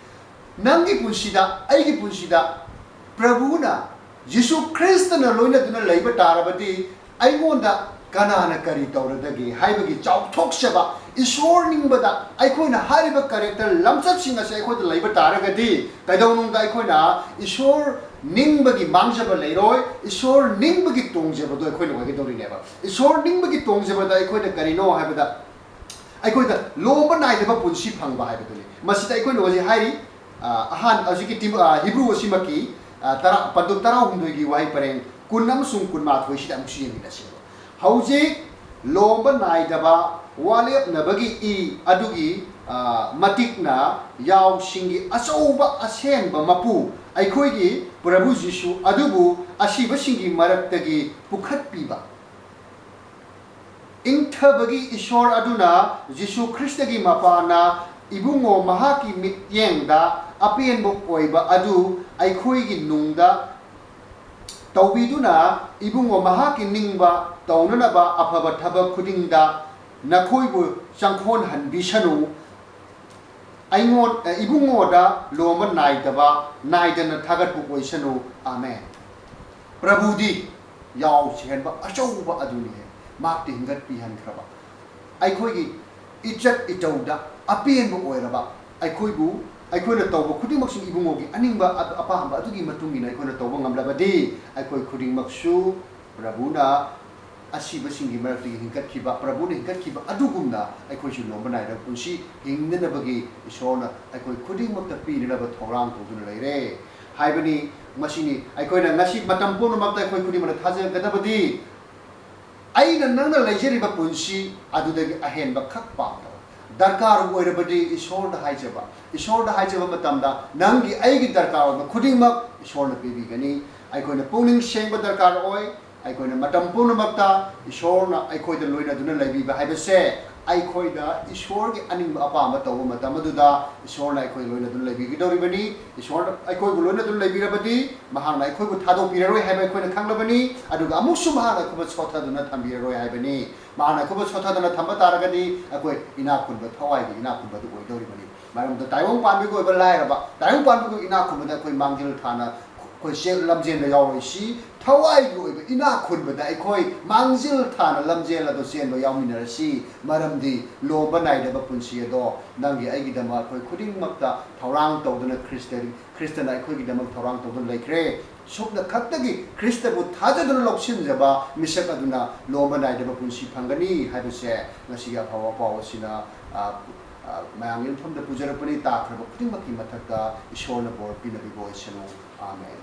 ꯅꯪꯒꯤ ꯄꯨꯟꯁꯤꯗ, ꯑꯩꯒꯤ ꯄꯨꯟꯁꯤꯗ ꯄ꯭ꯔꯚꯨꯅ, ꯖꯤꯁꯨ ꯈ꯭ꯔꯤꯁꯇꯅ ꯂꯣꯏꯅꯗꯨꯅ ꯂꯩꯕ ꯇꯥꯔꯕꯗꯤ, ꯑꯩꯉꯣꯟꯗ ꯀꯅꯥꯅ ꯀꯔꯤ ꯇꯧꯔꯗꯒꯦ ꯍꯥꯏꯕꯒꯤ ꯆꯥꯎꯊꯣꯛꯆꯕ, ꯏꯁꯣꯔ ꯅꯤꯡꯕꯗ ꯑꯩꯈꯣꯏꯅ ꯍꯥꯏꯔꯤꯕ ꯀꯦꯔꯦꯛꯇꯔ, ꯂꯝꯆꯠꯁꯤꯡ ꯑꯁꯦ ꯑꯩꯈꯣꯏꯗ ꯂꯩꯕ ꯇꯥꯔꯒꯗꯤ, ꯀꯩꯗꯧꯅꯨꯡꯗ ꯑꯩꯈꯣꯏꯅ ꯏꯁꯣꯔ ꯅꯤꯡꯕꯒꯤ ꯃꯥꯡꯖꯕ ꯂꯩꯔꯣꯏ, ꯏꯁꯣꯔ ꯅꯤꯡꯕꯒꯤ ꯇꯣꯡꯖꯕꯗꯣ ꯑꯩꯈꯣꯏꯅ ꯑꯣꯏꯒꯗꯧꯔꯤꯅꯦꯕ꯫ ꯏꯁꯣꯔ ꯅꯤꯡꯕꯒꯤ ꯇꯣꯡꯖꯕꯗ ꯑꯩꯈꯣꯏꯅ ꯀꯔꯤꯅꯣ ꯍꯥꯏꯕꯗ, ꯑꯩꯈꯣꯏꯗ ꯂꯣꯝꯕ ꯅꯥꯏꯗꯕ ꯄꯨꯟꯁꯤ ꯐꯪꯕ ꯍꯥꯏꯕꯗꯨꯅꯤ꯫ ꯃꯁꯤꯗ ꯑꯩꯈꯣꯏꯅ ꯍꯧꯖꯤꯛ ꯍꯥꯏꯔꯤ, ꯑ, ꯑꯍꯥꯟ-, ꯍꯧꯖꯤꯛꯀꯤ ꯇꯤꯝ-, ꯑ, ꯍꯤꯕ꯭ꯔꯨ ꯑꯁꯤꯃꯛꯀꯤ, ꯑ, ꯇꯔꯥ, ꯄꯟꯗꯨꯞ ꯇꯔꯥꯍꯨꯝꯗꯣꯏꯒꯤ ꯋꯥꯍꯩ ꯄꯔꯦꯡ ꯀꯨꯟ ꯑꯃꯁꯨꯡ ꯀꯨꯟꯃꯥꯊꯣꯏꯁꯤꯗ ꯑꯃꯨꯛꯁꯨ ꯌꯦꯡꯃꯤꯟꯅꯁꯦꯕ꯫ "ꯍꯧꯖꯤꯛ ꯂꯣꯝꯕ ꯅꯥꯏꯗꯕ ꯋꯥꯔꯦꯞꯅꯕꯒꯤ ꯏ ꯑꯗꯨꯒꯤ, ꯑ, ꯃꯇꯤꯛꯅ ꯌꯥꯎꯁꯤꯡꯒꯤ ꯑꯆꯧꯕ ꯑꯁꯦꯟꯕ ꯃꯄꯨ ꯑꯩꯈꯣꯏꯒꯤ ꯄ꯭ꯔꯚꯨ ꯖꯤꯁꯨ ꯑꯗꯨꯕꯨ ꯑꯁꯤꯕꯁꯤꯡꯒꯤ ꯃꯔꯛꯇꯒꯤ ꯄꯨꯈꯠꯄꯤꯕ ꯏꯪꯊꯕꯒꯤ ꯏꯁꯣꯔ ꯑꯗꯨꯅ ꯖꯤꯁꯨ ꯈ꯭ꯔꯤꯁꯇꯒꯤ ꯃꯄꯥꯟꯅ ꯏꯕꯨꯡꯉꯣ ꯃꯍꯥꯛꯀꯤ ꯃꯤꯠꯌꯦꯡꯗ ꯑꯄꯦꯟꯕ ꯑꯣꯏꯕ ꯑꯗꯨ ꯑꯩꯈꯣꯏꯒꯤ ꯅꯨꯡꯗ ꯇꯧꯕꯤꯗꯨꯅ, ꯏꯕꯨꯡꯉꯣ ꯃꯍꯥꯛꯀꯤ ꯅꯤꯡꯕ ꯇꯧꯅꯅꯕ ꯑꯐꯕ ꯊꯕꯛ ꯈꯨꯗꯤꯡꯗ ꯅꯈꯣꯏꯕꯨ ꯆꯪꯈꯣꯟꯍꯟꯕꯤꯁꯅꯨ꯫ ꯑꯩꯉꯣꯟ-, ꯑ, ꯏꯕꯨꯡꯉꯣꯗ ꯂꯣꯝꯕ ꯅꯥꯏꯗꯕ, ꯅꯥꯏꯗꯅ ꯊꯥꯒꯠꯄ ꯑꯣꯏꯁꯅꯨ꯫ ꯑꯥꯃꯦꯟ꯫ ꯄ꯭ꯔꯚꯨꯗꯤ ꯌꯥꯎꯁꯤꯍꯟꯕ ꯑꯆꯧꯕ ꯑꯗꯨꯅꯤ꯫ ꯃꯍꯥꯛꯇꯤ ꯍꯤꯡꯒꯠꯄꯤꯍꯟꯈ꯭ꯔꯕ, ꯑꯩꯈꯣꯏꯒꯤ ꯏꯖꯠ ꯏꯇꯧꯗ ꯑꯄꯦꯟꯕ ꯑꯣꯏꯔꯕ, ꯑꯩꯈꯣꯏꯕꯨ, ꯑꯩꯈꯣꯏꯅ ꯇꯧꯕ ꯈꯨꯗꯤꯡꯃꯛꯁꯨ ꯏꯕꯨꯡꯉꯣꯒꯤ ꯑꯅꯤꯡꯕ ꯑ-, ꯑꯄꯥꯝꯕ ꯑꯗꯨꯒꯤ ꯃꯇꯨꯡ ꯏꯟꯅ ꯑꯩꯈꯣꯏꯅ ꯇꯧꯕ ꯉꯝꯂꯕꯗꯤ, ꯑꯩꯈꯣꯏ ꯈꯨꯗꯤꯡꯃꯛꯁꯨ ꯄ꯭ꯔꯚꯨꯅ ꯑꯁꯤꯕꯁꯤꯡꯒꯤ ꯃꯔꯛꯇꯒꯤ ꯍꯤꯡꯒꯠꯈꯤꯕ, ꯄ꯭ꯔꯚꯨꯅ ꯍꯤꯡꯒꯠꯈꯤꯕ ꯑꯗꯨꯒꯨꯝꯅ ꯑꯩꯈꯣꯏꯁꯨ ꯂꯣꯝꯕ ꯅꯥꯏꯗꯕ ꯄꯨꯟꯁꯤ ꯍꯤꯡꯅꯅꯕꯒꯤ ꯏꯁꯣꯔꯅ ꯑꯩꯈꯣꯏ ꯈꯨꯗꯤꯡꯃꯛꯇ ꯄꯤꯅꯅꯕ ꯊꯧꯔꯥꯡ ꯇꯧꯗꯨꯅ ꯂꯩꯔꯦ ꯍꯥꯏꯕꯅꯤ꯫ ꯃꯁꯤꯅꯤ ꯑꯩꯈꯣꯏꯅ ꯉꯁꯤ ꯃꯇꯝ ꯄꯨꯝꯅꯃꯛꯇ ꯑꯩꯈꯣꯏ ꯈꯨꯗꯤꯡꯃꯛꯅ ꯊꯥꯖꯒꯗꯕꯗꯤ, ꯑꯩꯅ ꯅꯪꯅ ꯂꯩꯖꯔꯤꯕ ꯄꯨꯟꯁꯤ ꯑꯗꯨꯗꯒꯤ ꯑꯍꯦꯟꯕ ꯈꯛ ꯄꯥꯝꯗꯕ, ꯗꯔꯀꯥꯔ ꯑꯣꯏꯔꯕꯗꯤ ꯏꯁꯣꯔꯗ ꯍꯥꯏꯖꯕ, ꯏꯁꯣꯔꯗ ꯍꯥꯏꯖꯕ ꯃꯇꯝꯗ ꯅꯪꯒꯤ ꯑꯩꯒꯤ ꯗꯔꯀꯥꯔ ꯑꯣꯏꯕ ꯈꯨꯗꯤꯡꯃꯛ ꯏꯁꯣꯔꯅ ꯄꯤꯕꯤꯒꯅꯤ꯫ ꯑꯩꯈꯣꯏꯅ ꯄꯨꯛꯅꯤꯡ ꯁꯦꯡꯕ ꯗꯔꯀꯥꯔ ꯑꯣꯏ꯫ ꯑꯩꯈꯣꯏꯅ ꯃꯇꯝ ꯄꯨꯝꯅꯃꯛꯇ ꯏꯁꯣꯔꯅ ꯑꯩꯈꯣꯏꯗ ꯂꯣꯏꯅꯗꯨꯅ ꯂꯩꯕꯤꯕ ꯍꯥꯏꯕꯁꯦ, ꯑꯩꯈꯣꯏꯗ ꯏꯁꯣꯔꯒꯤ ꯑꯅꯤꯡꯕ ꯑꯄꯥꯝꯕ ꯇꯧꯕ ꯃꯇꯝ ꯑꯗꯨꯗ ꯏꯁꯣꯔꯅ ꯑꯩꯈꯣꯏ ꯂꯣꯏꯅꯗꯨꯅ ꯂꯩꯕꯤꯒꯗꯧꯔꯤꯕꯅꯤ꯫ ꯏꯁꯣꯔꯅ ꯑꯩꯈꯣꯏꯕꯨ ꯂꯣꯏꯅꯗꯨꯅ ꯂꯩꯕꯤꯔꯕꯗꯤ ꯃꯍꯥꯛꯅ ꯑꯩꯈꯣꯏꯕꯨ ꯊꯥꯗꯣꯛꯄꯤꯔꯔꯣꯏ ꯍꯥꯏꯕ ꯑꯩꯈꯣꯏꯅ ꯈꯪꯂꯕꯅꯤ꯫ ꯑꯗꯨꯒ ꯑꯃꯨꯛꯁꯨ ꯃꯍꯥꯛꯅ ꯑꯩꯈꯣꯏꯕꯨ ꯁꯣꯠꯊꯗꯨꯅ ꯊꯝꯕꯤꯔꯔꯣꯏ ꯍꯥꯏꯕꯅꯤ꯫ ꯃꯍꯥꯛꯅ ꯑꯩꯈꯣꯏꯕꯨ ꯁꯣꯠꯊꯗꯨꯅ ꯊꯝꯕ ꯇꯥꯔꯒꯗꯤ ꯑꯩꯈꯣꯏ ꯏꯅꯥꯛ ꯈꯨꯟꯕ, ꯊꯋꯥꯏꯒꯤ ꯏꯅꯥꯛ ꯈꯨꯟꯕ ꯑꯗꯨ ꯑꯣꯏꯗꯧꯔꯤꯕꯅꯤ꯫ ꯃꯔꯝꯗꯤ ꯇꯥꯏꯕꯪ ꯄꯥꯟꯕꯒꯤ ꯑꯣꯏꯕ ꯂꯥꯏꯔꯕ, ꯇꯥꯏꯕꯪ ꯄꯥꯟꯕꯒꯤ ꯏꯅꯥꯛ ꯈꯨꯟꯕꯗ ꯑꯩꯈꯣꯏ ꯃꯥꯡꯖꯤꯜ ꯊꯥꯅ ꯑꯩꯈꯣꯏ ꯆꯦ-, ꯂꯝꯖꯦꯟꯗ ꯌꯥꯎꯔꯣꯏꯁꯤ꯫ ꯊꯋꯥꯏꯒꯤ ꯑꯣꯏꯕ ꯏꯅꯥꯛ ꯈꯨꯟꯕꯗ ꯑꯩꯈꯣꯏ ꯃꯥꯡꯖꯤꯜ ꯊꯥꯅ ꯂꯝꯖꯦꯜ ꯑꯗꯨ ꯆꯦꯟꯕ ꯌꯥꯎꯃꯤꯟꯅꯔꯁꯤ꯫ ꯃꯔꯝꯗꯤ ꯂꯣꯝꯕ ꯅꯥꯏꯗꯕ ꯄꯨꯟꯁꯤ ꯑꯗꯣ ꯅꯪꯒꯤ ꯑꯩꯒꯤꯗꯃꯛ ꯑꯩꯈꯣꯏ ꯈꯨꯗꯤꯡꯃꯛꯇ ꯊꯧꯔꯥꯡ ꯇꯧꯗꯨꯅ ꯈ꯭ꯔꯤꯁꯇ-, ꯈ꯭ꯔꯤꯁꯇꯅ ꯑꯩꯈꯣꯏꯒꯤꯗꯃꯛ ꯊꯧꯔꯥꯡ ꯇꯧꯗꯨꯅ ꯂꯩꯈ꯭ꯔꯦ꯫ ꯁꯨꯞꯅ ꯈꯛꯇꯒꯤ ꯈ꯭ꯔꯤꯁꯇꯕꯨ ꯊꯥꯖꯗꯨꯅ ꯂꯧꯁꯤꯟꯖꯕ ꯃꯤꯁꯛ ꯑꯗꯨꯅ ꯂꯣꯝꯕ ꯅꯥꯏꯗꯕ ꯄꯨꯟꯁꯤ ꯐꯪꯒꯅꯤ ꯍꯥꯏꯕꯁꯦ ꯉꯁꯤꯒꯤ ꯑꯐꯕ ꯄꯥꯎ ꯑꯁꯤꯅ, ꯑ, ꯑ, ꯃꯌꯥꯝꯒꯤ ꯃꯐꯝꯗ ꯄꯨꯖꯔꯛꯄꯅꯤ꯫ ꯇꯥꯈ꯭ꯔꯕ ꯈꯨꯗꯤꯡꯃꯛꯀꯤ ꯃꯊꯛꯇ ꯏꯁꯣꯔꯅ ꯕꯣꯔ ꯄꯤꯅꯕꯤꯕ ꯑꯣꯏꯁꯅꯨ꯫ ꯑꯥꯃꯦꯟ꯫